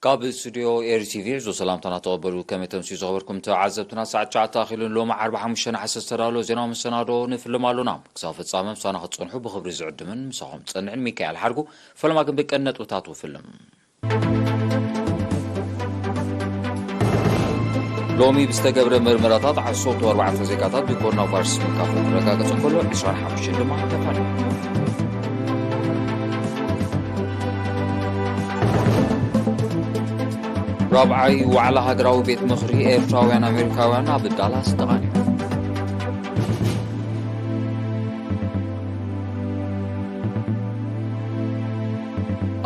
ካብ ስቱዲዮ ኤሪ ቲቪ ዕዙዝ ሰላምታና ተቐበሉ። ከመይ ተምስዩ ዝኸበርኩም ተዓዘብትና፣ ሰዓት ትሽዓተ ኣኺሉን ሎሚ ዓርቢ ሓሙሽተ ነሓሰ ዝተዳለወ ዜናዊ መሰናዶ ንፍልም ኣሎና። ክሳብ ፍጻመ ምሳና ክትጸንሑ ብኽብሪ ዝዕድምን ምሳኹም ዝጸንዕን ሚካኤል ሓርጉ። ፈለማ ግን ብቀንዲ ነጥብታቱ ፍልም። ሎሚ ብዝተገብረ መርመራታት ዓሰርተ ኣርባዕተ ዜጋታት ብኮሮና ቫይረስ ምልካፎም ክረጋገጽ እንከሎ፣ ዕስራን ሓሙሽተን ድማ ተፋንዮም። ራብዓይ ዋዕላ ሃገራዊ ቤት ምኽሪ ኤርትራውያን ኣሜሪካውያን ኣብ ዳላስ ተቓኒዑ።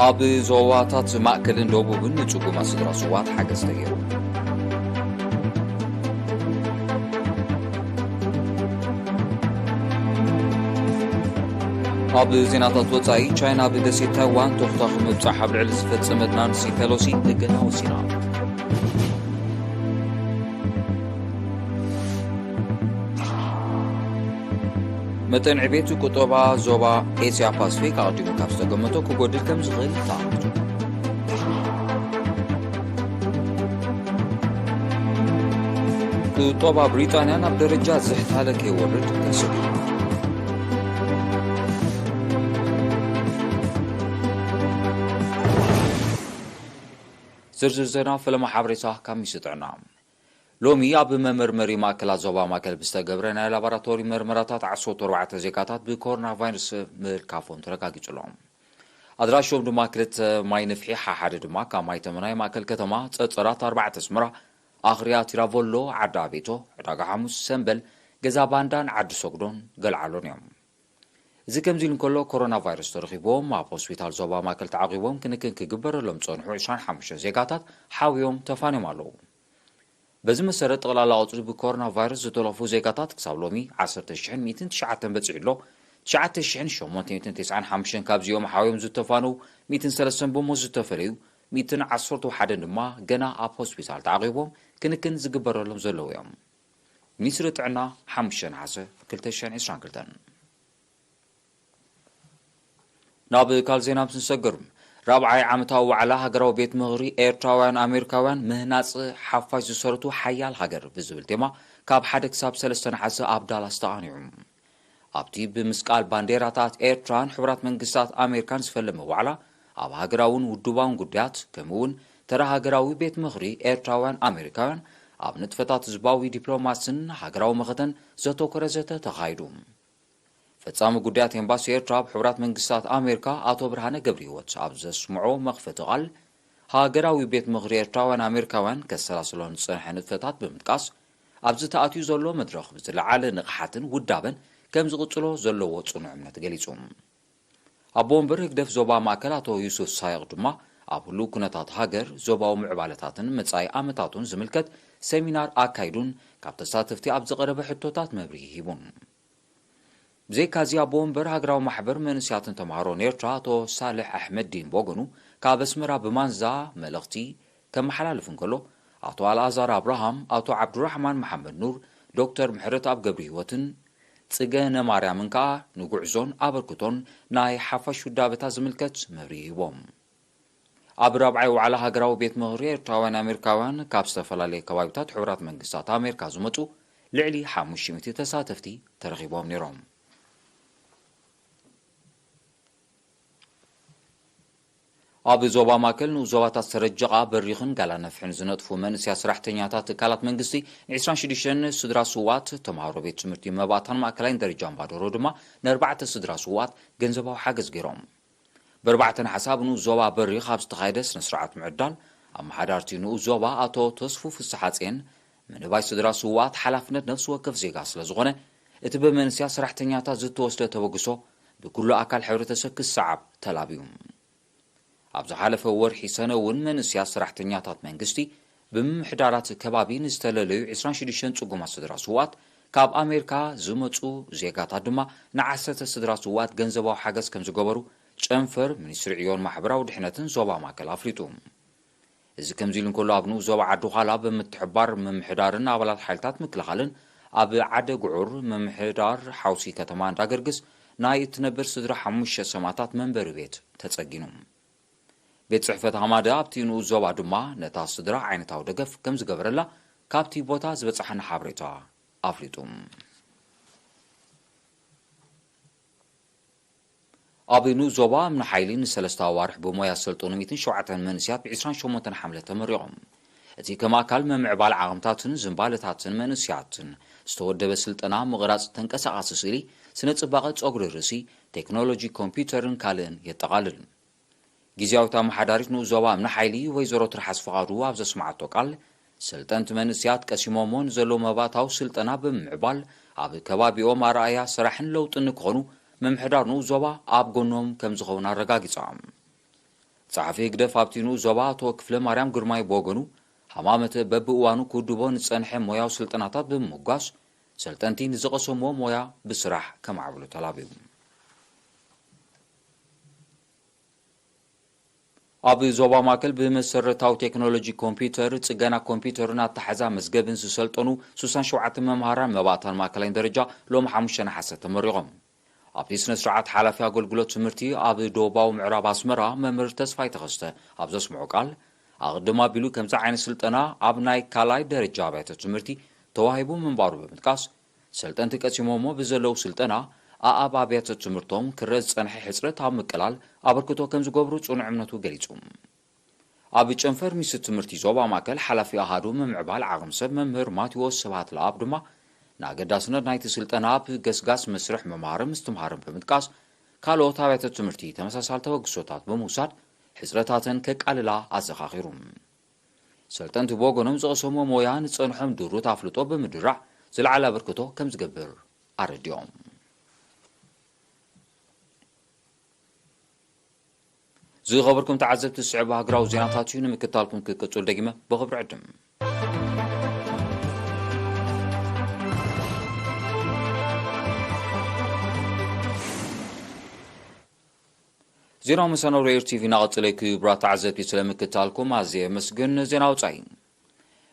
ኣብ ዞባታት ማእከልን ደቡብን ንጽጉማት ስድራ ስዉኣት ሓገዝ ተገይሩ። ኣብ ዜናታት ወጻኢ፣ ቻይና ኣብ ደሴት ታይዋን ተኹታኹ ምብጻሕ ኣብ ልዕሊ ዝፈጸመት ናንሲ ፔሎሲ እገዳ ወሲና። መጠን ዕቤት ቁጠባ ዞባ ኤስያ ፓስፊክ ኣቐዲሙ ካብ ዝተገመቶ ክጎድል ከም ዝኽእል ተኣሚቱ። ቁጠባ ብሪጣንያ ናብ ደረጃ ዝሕታለ ከይወርድ ተሰጊኡ። ዝርዝር ዜና ፈለማ ሓበሬታ ካብ ሚኒስትሪ ጥዕና። ሎሚ ኣብ መመርመሪ ማእከላት ዞባ ማእከል ብዝተገብረ ናይ ላቦራቶሪ መርመራታት ዓሰርተ ኣርባዕተ ዜጋታት ብኮሮና ቫይረስ ምልካፎም ተረጋጊጹ ኣሎ። ኣድራሾም ድማ ክልተ ማይ ንፍሒ፣ ሓሓደ ድማ ካብ ማይ ተመናይ ማእከል ከተማ፣ ጸጸራት ኣርባዕተ ኣስመራ፣ ኣኽርያ፣ ቲራቮሎ፣ ዓዲ ኣቤቶ፣ ዕዳጋ ሓሙስ፣ ሰምበል፣ ገዛ ባንዳን ዓዲ ሰጉዶን ገልዓሎን እዮም። እዚ ከምዚ ኢሉ እንከሎ፣ ኮሮና ቫይረስ ተረኺብዎም ኣብ ሆስፒታል ዞባ ማእከል ተዓቂቦም ክንክን ክግበረሎም ዝጸንሑ ዕስራን ሓሙሽተን ዜጋታት ሓውዮም ተፋንዮም ኣለዉ። በዚ መሰረት፣ ጠቕላላ ቁጽሪ ብኮሮና ቫይረስ ዝተለኽፉ ዜጋታት ክሳብ ሎሚ ዓሰርተ ሽሕን ሚእትን ትሽዓተን በጺሑ ኣሎ። ትሽዓተ ሽሕን ሸሞንተ ሚእትን ተስዓን ሓሙሽተን ካብዚኦም ሓውዮም ዝተፋነዉ፣ ሚእትን ሰለስተን ብሞት ዝተፈለዩ፣ ሚእትን ዓሰርተ ሓደን ድማ ገና ኣብ ሆስፒታል ተዓቂቦም ክንክን ዝግበረሎም ዘለዉ እዮም። ሚኒስትሪ ጥዕና፣ ሓሙሽተ ነሓሰ ክልተ ሽሕን ዕስራን ክልተን። ናብ ካልእ ዜና ምስ ንሰግር፣ ራብዓይ ዓመታዊ ዋዕላ ሃገራዊ ቤት ምኽሪ ኤርትራውያን ኣሜሪካውያን ምህናጽ ሓፋሽ ዝሰረቱ ሓያል ሃገር ብዝብል ቴማ ካብ ሓደ ክሳብ ሰለስተ ነሓሰ ኣብ ዳላስ ተቓኒዑ። ኣብቲ ብምስቃል ባንዴራታት ኤርትራን ሕቡራት መንግስታት ኣሜሪካን ዝፈለመ ዋዕላ፣ ኣብ ሃገራውን ውድባውን ጉዳያት፣ ከምኡ እውን ተራ ሃገራዊ ቤት ምኽሪ ኤርትራውያን ኣሜሪካውያን ኣብ ንጥፈታት ህዝባዊ ዲፕሎማስን ሃገራዊ መኸተን ዘተኮረ ዘተ ተኻይዱ። ፈጻሚ ጉዳያት ኤምባሲ ኤርትራ ኣብ ሕቡራት መንግስታት ኣሜሪካ ኣቶ ብርሃነ ገብረህይወት ኣብ ዘስምዖ መኽፈቲ ቃል፣ ሃገራዊ ቤት ምኽሪ ኤርትራውያን ኣሜሪካውያን ከሰላስሎ ዝጸንሐ ንጥፈታት ብምጥቃስ፣ ኣብዚ ተኣትዩ ዘሎ መድረኽ ብዝለዓለ ንቕሓትን ውዳበን ከም ዝቕጽሎ ዘለዎ ጽኑዕ እምነት ገሊጹ። ኣቦ ወንበር ህግደፍ ዞባ ማእከል ኣቶ ዩሱፍ ሳይቕ ድማ ኣብ ህሉው ኩነታት ሃገር፣ ዞባዊ ምዕባለታትን መጻኢ ኣመታቱን ዝምልከት ሰሚናር ኣካይዱን ካብ ተሳተፍቲ ኣብ ዝቐረበ ሕቶታት መብርሂ ሂቡን። ብዘይካዚ ኣቦ ወንበር ሃገራዊ ማሕበር መንእሰያትን ተምሃሮን ኤርትራ ኣቶ ሳልሕ ኣሕመድዲን ብወገኑ ካብ ኣስመራ ብማንዛ መልእኽቲ ከመሓላልፍ እንከሎ፣ ኣቶ ኣልኣዛር ኣብርሃም፣ ኣቶ ዓብዱራሕማን መሓመድ ኑር፣ ዶክተር ምሕረትኣብ ገብረህይወትን ጽገነ ማርያምን ከኣ ንጉዕዞን ኣበርክቶን ናይ ሓፋሽ ውዳበታት ዝምልከት መብርሂ ሂቦም። ኣብ ራብዓይ ዋዕላ ሃገራዊ ቤት ምኽሪ ኤርትራውያን ኣሜሪካውያን ካብ ዝተፈላለየ ከባቢታት ሕቡራት መንግስታት ኣሜሪካ ዝመጹ ልዕሊ ሓሙሽተ ሚእቲ ተሳተፍቲ ተረኺቦም ነይሮም። ኣብ ዞባ ማእከል ንኡስ ዞባታት ሰረጀቓ፣ በሪኽን ጋላ ነፍሕን ዝነጥፉ መንእሰያት ሰራሕተኛታት ትካላት መንግስቲ፣ ንዕስራን ሽዱሽተን ስድራ ስውኣት ተምሃሮ ቤት ትምህርቲ መባእታን ማእከላይን ደረጃ እምባዶሮ ድማ ንኣርባዕተ ስድራ ስውኣት ገንዘባዊ ሓገዝ ገይሮም። ብኣርባዕተ ነሓሰ ኣብ ንኡስ ዞባ በሪኽ ኣብ ዝተኻየደ ስነ ስርዓት ምዕዳል፣ ኣመሓዳርቲ ንኡስ ዞባ ኣቶ ተስፉ ፍስሓጽየን፣ ምንባይ ስድራ ስውኣት ሓላፍነት ነፍሲ ወከፍ ዜጋ ስለ ዝኾነ፣ እቲ ብመንስያ ሰራሕተኛታት ዝተወስደ ተበግሶ ብኩሉ ኣካል ሕብረተሰብ ክሰዓብ ተላብዩ። ኣብ ዝሓለፈ ወርሒ ሰነ እውን መንእስያት ሰራሕተኛታት መንግስቲ ብምምሕዳራት ከባቢ ንዝተለለዩ ዕስራን ሽዱሽተን ጽጉማት ስድራ ስውኣት፣ ካብ ኣሜሪካ ዝመጹ ዜጋታት ድማ ንዓሰርተ ስድራ ስውኣት ገንዘባዊ ሓገዝ ከም ዝገበሩ ጨንፈር ሚኒስትሪ ዕዮን ማሕበራዊ ድሕነትን ዞባ ማእከል ኣፍሊጡ። እዚ ከምዚ ኢሉ እንከሎ፣ ኣብ ንኡስ ዞባ ዓዲ ዃላ ብምትሕብባር ምምሕዳርን ኣባላት ሓይልታት ምክልኻልን ኣብ ዓደ ጉዑር ምምሕዳር ሓውሲ ከተማ እንዳገርግስ ናይ እትነብር ስድራ ሓሙሽተ ሰማእታት መንበሪ ቤት ተጸጊኑ። ቤት ጽሕፈት ሃማደ ኣብቲ ንኡስ ዞባ ድማ ነታ ስድራ ዓይነታዊ ደገፍ ከም ዝገበረላ ካብቲ ቦታ ዝበጽሓና ሓበሬታ ኣፍሊጡ። ኣብ ንኡስ ዞባ እምኒ ሓይሊ ንሰለስተ ኣዋርሕ ብሞያ ዝሰልጠኑ ሚእትን ሸውዓተን መንእሰያት ብ ዕስራን ሸሞንተን ሓምለ ተመሪቖም። እቲ ከም ኣካል ምምዕባል ዓቕምታትን ዝንባለታትን መንእሰያትን ዝተወደበ ስልጠና ምቕራጽ ተንቀሳቓሲ ስእሊ፣ ስነ ጽባቐ ጸጉሪ ርእሲ፣ ቴክኖሎጂ ኮምፒውተርን ካልእን የጠቓልል። ግዝያዊት ኣመሓዳሪት ንኡስ ዞባ እምኒ ሓይሊ ወይዘሮ ትርሓስ ፍቓዱ ኣብ ዘስምዓቶ ቃል፣ ሰልጠንቲ መንእሰያት ቀሲሞሞ ንዘለዉ መባእታዊ ስልጠና ብምምዕባል ኣብ ከባቢኦም ኣርኣያ ስራሕን ለውጥን ንክኾኑ ምምሕዳር ንኡስ ዞባ ኣብ ጎኖም ከም ዝኸውን ኣረጋጊጻ። ጸሓፊ ህግደፍ ኣብቲ ንኡስ ዞባ ኣቶ ክፍለ ማርያም ግርማይ ብወገኑ፣ ሃማመተ በብእዋኑ ክውድቦ ንጸንሐ ሞያዊ ስልጠናታት ብምምጓስ፣ ሰልጠንቲ ንዝቐሰምዎ ሞያ ብስራሕ ከማዕብሉ ተላብዩ። ኣብ ዞባ ማእከል ብመሰረታዊ ቴክኖሎጂ ኮምፒውተር፣ ጽገና ኮምፒውተርን ኣተሓዛ መዝገብን ዝሰልጠኑ ሱሳን ሸውዓተ መምሃራን መባእታን ማእከላይን ደረጃ ሎም ሓሙሽተ ነሓሰ ተመሪቖም። ኣብቲ ስነ ስርዓት ሓላፊ ኣገልግሎት ትምህርቲ ኣብ ደቡባዊ ምዕራብ ኣስመራ መምህር ተስፋይ ተኸስተ ኣብ ዘስምዖ ቃል፣ ኣቕድም ኣቢሉ ከምዚ ዓይነት ስልጠና ኣብ ናይ ካልኣይ ደረጃ ኣብያተ ትምህርቲ ተዋሂቡ ምንባሩ ብምጥቃስ፣ ሰልጠንቲ ቀሲሞሞ ብዘለዉ ስልጠና ኣኣብ ኣብያተ ትምህርቶም ክረአ ዝጸንሐ ሕጽረት ኣብ ምቅላል ኣበርክቶ ከም ዝገብሩ ጽኑዕ እምነቱ ገሊጹ። ኣብ ጨንፈር ሚኒስትሪ ትምህርቲ ዞባ ማእከል ሓላፊ ኣሃዱ ምምዕባል ዓቕሚ ሰብ መምህር ማቴዎስ ስብሃት ለኣብ ድማ፣ ንኣገዳስነት ናይቲ ስልጠና ኣብ ገስጋስ መስርሕ ምምሃርን ምስትምሃርን ብምጥቃስ፣ ካልኦት ኣብያተ ትምህርቲ ተመሳሳሊ ተበግሶታት ብምውሳድ ሕጽረታተን ከቃልላ ኣዘኻኺሩ። ሰልጠንቲ ብወገኖም ዝቐሰምዎ ሞያ ንጸንሖም ድሩት ኣፍልጦ ብምድራዕ ዝለዓለ ኣበርክቶ ከም ዝገብር ኣረዲኦም። ዝኸበርኩም ተዓዘብቲ፣ ዝስዕብ ሃገራዊ ዜናታት እዩ። ንምክታልኩም ክቅጽል ደጊመ ብኽብሪ ዕድም። ዜናዊ መሰናዶ ኤር ቲቪ እናቐጸለ እዩ። ክቡራት ተዓዘብቲ፣ ስለ ምክታልኩም ኣዝየ የመስግን። ዜና ወጻኢ።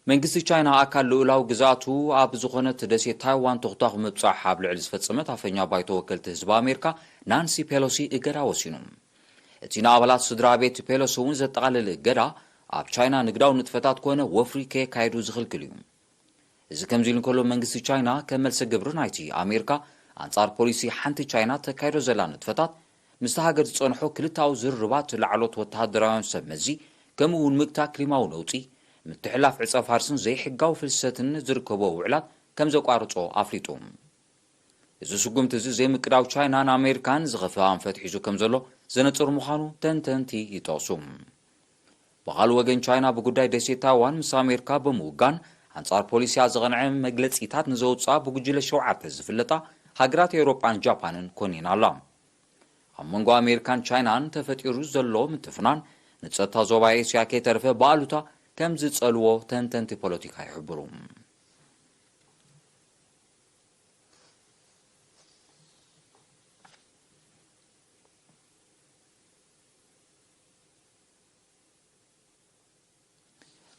መንግስቲ ቻይና ኣካል ልኡላዊ ግዝኣቱ ኣብ ዝኾነት ደሴት ታይዋን ተኹታኹ ምብጻሕ ኣብ ልዕሊ ዝፈጸመት ኣፈኛ ባይቶ ወከልቲ ህዝቢ ኣሜሪካ ናንሲ ፔሎሲ እገዳ ወሲኑ። እቲ ንኣባላት ስድራ ቤት ፔሎሲ እውን ዘጠቓልል እገዳ፣ ኣብ ቻይና ንግዳዊ ንጥፈታት ኮነ ወፍሪ ከየካየዱ ዝኽልክል እዩ። እዚ ከምዚ ኢሉ እንከሎ፣ መንግስቲ ቻይና ከም መልሰ ግብሪ ናይቲ ኣሜሪካ ኣንጻር ፖሊሲ ሓንቲ ቻይና ተካይዶ ዘላ ንጥፈታት፣ ምስቲ ሃገር ዝጸንሖ ክልታዊ ዝርርባት ላዕሎት ወተሃደራውያን ሰብ መዚ፣ ከምኡ እውን ምግታ ክሊማዊ ለውጢ፣ ምትሕልላፍ ዕጸ ፋርስን ዘይሕጋዊ ፍልሰትን ዝርከቦ ውዕላት ከም ዘቋርጾ ኣፍሊጡ። እዚ ስጉምቲ እዚ ዘይምቅዳው ቻይናን ኣሜሪካን ዝኸፍአ ኣንፈት ሒዙ ከም ዘሎ ዘነጽር ምዃኑ ተንተንቲ ይጠቕሱ። ብኻልእ ወገን፣ ቻይና ብጉዳይ ደሴት ታይዋን ምስ ኣሜሪካ ብምውጋን ኣንጻር ፖሊሲኣ ዝቐንዐ መግለጺታት ንዘውጽኣ ብጉጅለ ሸውዓተ ዝፍለጣ ሃገራት ኤውሮጳን ጃፓንን ኮኒና ኣላ። ኣብ መንጎ ኣሜሪካን ቻይናን ተፈጢሩ ዘሎ ምትፍናን ንጸጥታ ዞባ ኤስያ ከይተረፈ ብኣሉታ ከም ዝጸልዎ ተንተንቲ ፖለቲካ ይሕብሩ።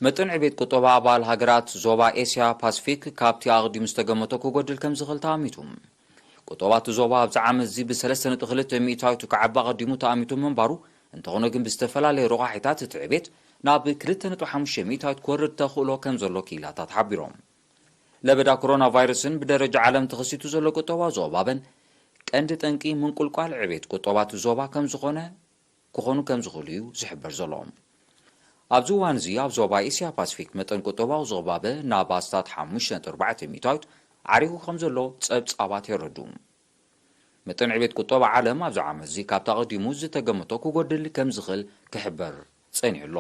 መጠን ዕቤት ቁጠባ ኣባል ሃገራት ዞባ ኤስያ ፓሲፊክ ካብቲ ኣቕዲሙ ዝተገመቶ ክጎድል ከም ዝኽእል ተኣሚቱ። ቁጠባ እቲ ዞባ ኣብዚ ዓመት እዚ ብሰለስተ ነጥቢ ክልተ ሚእታዊት ክዓቢ ኣቐዲሙ ተኣሚቱ ምንባሩ፣ እንተኾነ ግን ብዝተፈላለየ ረቋሒታት እቲ ዕቤት ናብ ክልተ ነጥቢ ሓሙሽተ ሚእታዊት ክወርድ ተኽእሎ ከም ዘሎ ክኢላታት ሓቢሮም። ለበዳ ኮሮና ቫይረስን ብደረጃ ዓለም ተኸሲቱ ዘሎ ቁጠባዊ ዝቕባበን ቀንዲ ጠንቂ ምንቁልቋል ዕቤት ቁጠባ እቲ ዞባ ከም ዝኾነ ክኾኑ ከም ዝኽእሉ እዩ ዝሕበር ዘሎ። ኣብዚ እዋን እዚ ኣብ ዞባ ኤስያ ፓሲፊክ መጠን ቁጠባዊ ዝቕባበ ናብ ኣስታት ሓሙሽተ ነጥቢ ኣርባዕተ ሚእታዊት ዓሪጉ ከም ዘሎ ጸብጻባት የረድኡ። መጠን ዕቤት ቁጠባ ዓለም ኣብዚ ዓመት እዚ ካብቲ ኣቐዲሙ ዝተገመቶ ክጎድል ከም ዝኽእል ክሕበር ጸኒሑ ኣሎ።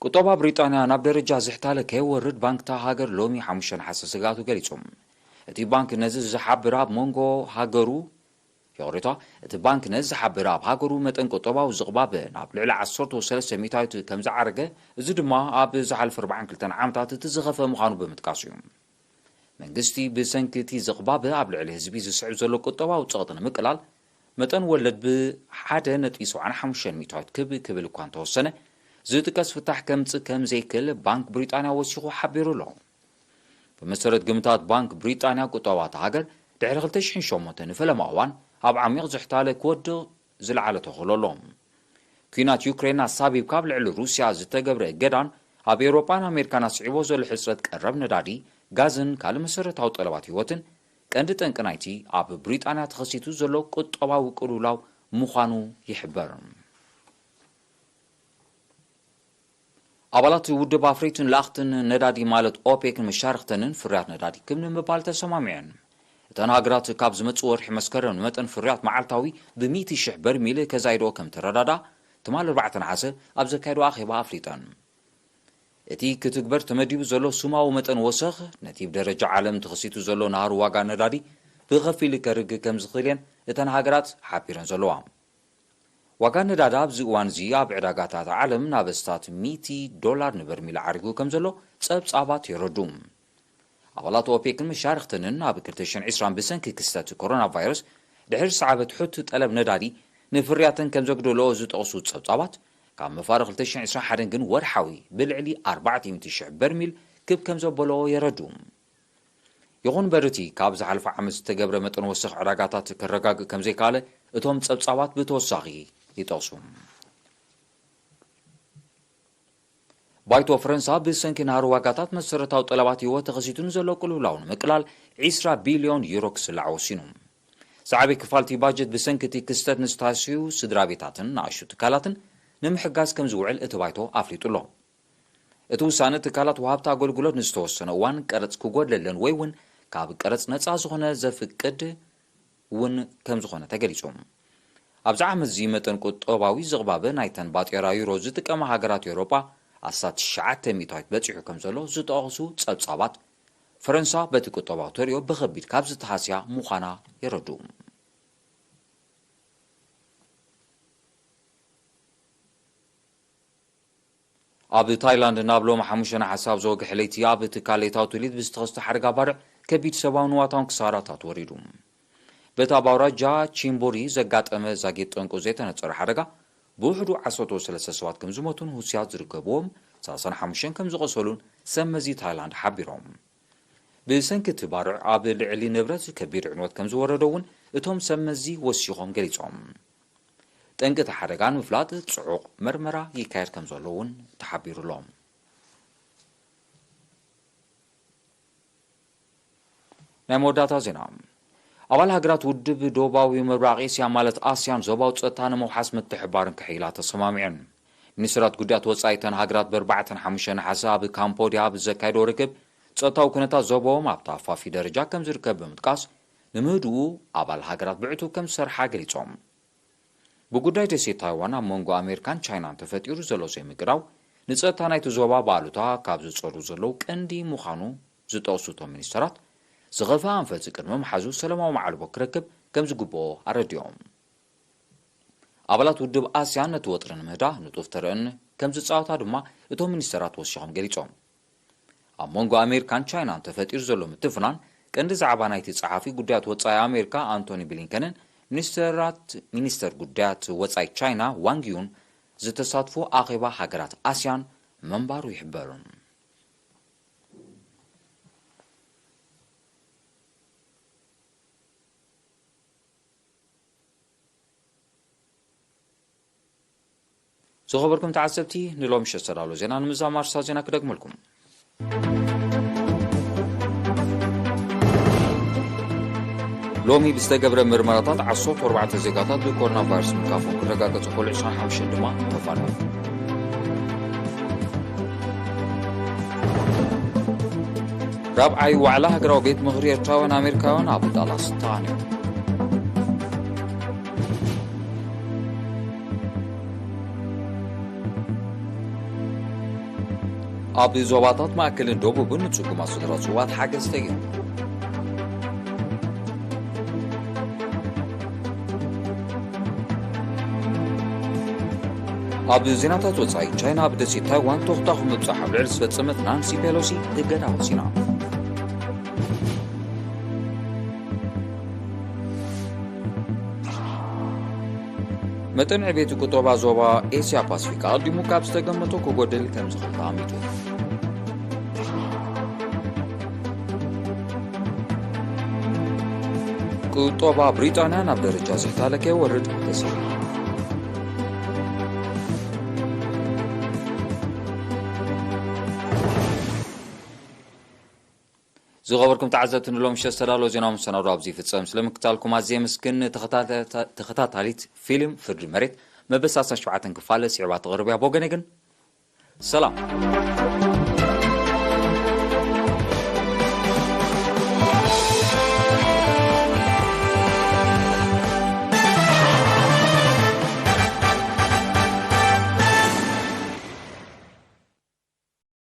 ቁጠባ ብሪጣንያ ናብ ደረጃ ዝሕታለ ከይወርድ ባንክታ ሃገር ሎሚ ሓሙሽተ ነሓሰ ስግኣቱ ገሊጹ። እቲ ባንክ ነዚ ዝሓብር ኣብ መንጎ ሃገሩ፣ ይቕሬታ፣ እቲ ባንክ ነዚ ዝሓብር ኣብ ሃገሩ መጠን ቁጠባዊ ዝቕባበ ናብ ልዕሊ ዓሰርተ ሰለስተ ሚእታዊት ከም ዝዓረገ፣ እዚ ድማ ኣብ ዝሓለፈ ኣርባዓን ክልተን ዓመታት እቲ ዝኸፍአ ምዃኑ ብምጥቃስ እዩ። መንግስቲ ብሰንኪ እቲ ዝቕባበ ኣብ ልዕሊ ህዝቢ ዝስዕብ ዘሎ ቁጠባዊ ጸቕጢ ንምቅላል፣ መጠን ወለድ ብሓደ ነጥቢ ሰብዓን ሓሙሽተን ሚእታዊት ክብ ክብል እኳ እንተወሰነ፣ ዝጥቀስ ፍታሕ ከምጽእ ከም ዘይክእል ባንክ ብሪጣንያ ወሲኹ ሓቢሩ ኣሎ። ብመሰረት ግምታት ባንክ ብሪጣንያ፣ ቁጠባ እታ ሃገር ድሕሪ ክልተ ሽሕን ሸሞንተን ንፈለማ እዋን ኣብ ዓሚቕ ዝሕታለ ክወድቕ ዝለዓለ ተኽእሎ ኣሎ። ኲናት ዩክሬን ኣሳቢብካ ኣብ ልዕሊ ሩስያ ዝተገብረ እገዳን ኣብ ኤውሮጳን ኣሜሪካን ኣስዒቦ ዘሎ ሕጽረት ቀረብ ነዳዲ፣ ጋዝን ካልእ መሰረታዊ ጠለባት ህይወትን ቀንዲ ጠንቂ ናይቲ ኣብ ብሪጣንያ ተኸሲቱ ዘሎ ቁጠባዊ ቅልውላው ምዃኑ ይሕበር። ኣባላት ውድብ ኣፍረይትን ለኣኽትን ነዳዲ ማለት ኦፔክን መሻርኽተንን ፍርያት ነዳዲ ክብ ንምባል ተሰማሚዐን። እተን ሃገራት ካብ ዝመጽእ ወርሒ መስከረም ንመጠን ፍርያት መዓልታዊ ብሚእቲ ሽሕ በርሚል ከዛይድኦ ከም ተረዳዳ ትማል ኣርባዕተ ነሓሰ ኣብ ዘካየዶ ኣኼባ ኣፍሊጠን። እቲ ክትግበር ተመዲቡ ዘሎ ሱማዊ መጠን ወሰኽ ነቲ ብደረጃ ዓለም ተኸሲቱ ዘሎ ናህሪ ዋጋ ነዳዲ ብኸፊል ከርግ ከም ዝኽእል እየን እተን ሃገራት ሓቢረን ዘለዋ። ዋጋ ነዳዲ ኣብዚ እዋን እዚ ኣብ ዕዳጋታት ዓለም ናብ ኣስታት ሚእቲ ዶላር ንበርሚል ዓሪጉ ከም ዘሎ ጸብጻባት የረዱ። ኣባላት ኦፔክን መሻርኽተንን ኣብ ክልተ ሽሕን ዕስራን ብሰንኪ ክስተት ኮሮና ቫይረስ ድሕሪ ዝሰዓበ ትሑት ጠለብ ነዳዲ ንፍርያተን ከም ዘግደሎ ዝጠቕሱ ጸብጻባት፣ ካብ መፋርቕ ክልተ ሽሕን ዕስራን ሓደን ግን ወርሓዊ ብልዕሊ ኣርባዕተ ሚእቲ ሽሕ በርሚል ክብ ከም ዘበሎ የረዱ። ይኹን እምበር፣ እቲ ካብ ዝሓለፈ ዓመት ዝተገብረ መጠን ወሰኽ ዕዳጋታት ከረጋግእ ከም ዘይከኣለ እቶም ጸብጻባት ብተወሳኺ ይጠቕሱ። ባይቶ ፈረንሳ ብሰንኪ ናህሪ ዋጋታት መሰረታዊ ጠለባት ህይወት ተኸሲቱ ንዘሎ ቅልውላው ንምቅላል ዕስራ ቢልዮን ዩሮ ክስላዕ ወሲኑ። ዝዓበየ ክፋል እቲ ባጀት ብሰንኪ እቲ ክስተት ንዝተሃስዩ ስድራ ቤታትን ንኣሽቱ ትካላትን ንምሕጋዝ ከም ዝውዕል እቲ ባይቶ ኣፍሊጡ ኣሎ። እቲ ውሳነ ትካላት ወሃብቲ ኣገልግሎት ንዝተወሰነ እዋን ቀረጽ ክጎድለለን ወይ እውን ካብ ቀረጽ ነጻ ዝኾነ ዘፍቅድ እውን ከም ዝኾነ ተገሊጹ። ኣብዚ ዓመት እዚ መጠን ቁጠባዊ ዝቕባበ ናይተን ባጤራ ዩሮ ዝጥቀማ ሃገራት ኤውሮጳ ኣስታት ትሽዓተ ሚእታዊት በጺሑ ከም ዘሎ ዝጠቕሱ ጸብጻባት፣ ፈረንሳ በቲ ቁጠባዊ ተርእዮ ብኸቢድ ካብ ዝተሃስያ ምዃና የረድኡ። ኣብ ታይላንድ ናብ ሎሚ ሓሙሽተ ነሓሰ ኣብ ዝወግሐ ለይቲ ኣብ ትካል ሌታዊ ትውሊት ብዝተኸስተ ሓደጋ ባርዕ ከቢድ ሰብኣውን ንዋታውን ክሳራታት ወሪዱ። በቲ ኣብ ኣውራጃ ቺምቡሪ ዘጋጠመ ዛጊት ጠንቁ ዘይተነጸረ ሓደጋ ብውሕዱ ዓሰርተ ሰለስተ ሰባት ከም ዝሞቱን ህሱያት ዝርከብዎም ሰላሳን ሓሙሽተን ከም ዝቖሰሉን ሰብ መዚ ታይላንድ ሓቢሮም። ብሰንኪ እቲ ባርዕ ኣብ ልዕሊ ንብረት ከቢድ ዕንወት ከም ዝወረዶ እውን እቶም ሰብ መዚ ወሲኾም ገሊጾም። ጠንቂ እቲ ሓደጋ ንምፍላጥ ጽዑቕ መርመራ ይካየድ ከም ዘሎ እውን ተሓቢሩ ኣሎ። ናይ መወዳእታ ዜና። ኣባል ሃገራት ውድብ ዶባዊ ምብራቕ ኤስያ ማለት ኣስያን ዞባዊ ጸጥታ ንምውሓስ ምትሕባርን ክሕይላ ተሰማሚዐን። ሚኒስትራት ጉዳያት ወጻኢ እተን ሃገራት ብኣርባዕተን ሓሙሽተን ነሓሰ ኣብ ካምቦድያ ኣብ ዘካየዶ ርክብ ጸጥታዊ ኩነታት ዞባኦም ኣብ ተኣፋፊ ደረጃ ከም ዝርከብ ብምጥቃስ፣ ንምህድኡ ኣባል ሃገራት ብዕቱብ ከም ዝሰርሓ ገሊጾም። ብጉዳይ ደሴት ታይዋን ኣብ መንጎ ኣሜሪካን ቻይናን ተፈጢሩ ዘሎ ዘይምቅዳው፣ ንጸጥታ ናይቲ ዞባ ብኣሉታ ካብ ዝጸሩ ዘለዉ ቀንዲ ምዃኑ ዝጠቕሱ እቶም ሚኒስተራት፣ ዝኸፍአ ኣንፈት ቅድሚ ምሓዙ ሰላማዊ መዓልቦ ክረክብ ከም ዝግብኦ ኣረዲኦም። ኣባላት ውድብ ኣስያን ነቲ ወጥሪ ንምህዳእ ንጡፍ ተርእን ከም ዝጻወታ ድማ እቶም ሚኒስተራት ወሲኾም ገሊጾም። ኣብ መንጎ ኣሜሪካን ቻይናን ተፈጢሩ ዘሎ ምትፍናን ቀንዲ ዛዕባ ናይቲ ጸሓፊ ጉዳያት ወጻኢ ኣሜሪካ ኣንቶኒ ብሊንከንን ሚኒስተራት፣ ሚኒስተር ጉዳያት ወጻኢ ቻይና ዋንግ ዩን ዝተሳትፎ ኣኼባ ሃገራት ኣስያን ምንባሩ ይሕበር። ዝኸበርኩም ተዓዘብቲ፣ ንሎሚ ምሸት ዝተዳለወ ዜና ንምዝዛም ኣርእስታት ዜና ክደግመልኩም። ሎሚ ብዝተገብረ ምርመራታት ዓሰርተ ኣርባዕተ ዜጋታት ብኮሮና ቫይረስ ምትካፎም ክረጋገጹ ከሎ፣ ዕስራን ሓሙሽተን ድማ ተፋነዉ። ራብዓይ ዋዕላ ሃገራዊ ቤት ምኽሪ ኤርትራውያን ኣሜሪካውያን ኣብ ዳላስ ተቓኒዩ። ኣብ ዞባታት ማእከልን ደቡብን ንጽጉማት ስድራ ጽዋት ሓገዝ ተገይሩ። ኣብ ዜናታት ወጻኢ፣ ቻይና ኣብ ደሴት ታይዋን ተኹታኹ ምብጻሕ ኣብ ልዕሊ ዝፈጸመት ናንሲ ፔሎሲ እገዳ ወሲና። መጠን ዕቤት ቁጠባ ዞባ ኤስያ ፓሲፊክ ኣቐዲሙ ካብ ዝተገመቶ ክጎድል ከም ዝኽእል ተኣሚቱ። ቁጠባ ብሪጣንያ ናብ ደረጃ ዝሕታለ ከይወርድ ተሰምዩ። ዝኸበርኩም ተዓዘብቲ፣ ንሎም ምሸት ዝተዳለወ ዜና መሰናዶ ኣብዚ ይፍጸም። ስለምክታልኩም ኣዝየ የመስግን። ተኸታታ-፣ ተኸታታሊት ፊልም ፍርዲ መሬት መበል ሰላሳ ሸውዓተ ክፋል ስዒባ ትቐርብ እያ። ብወገነይ ግን ሰላም።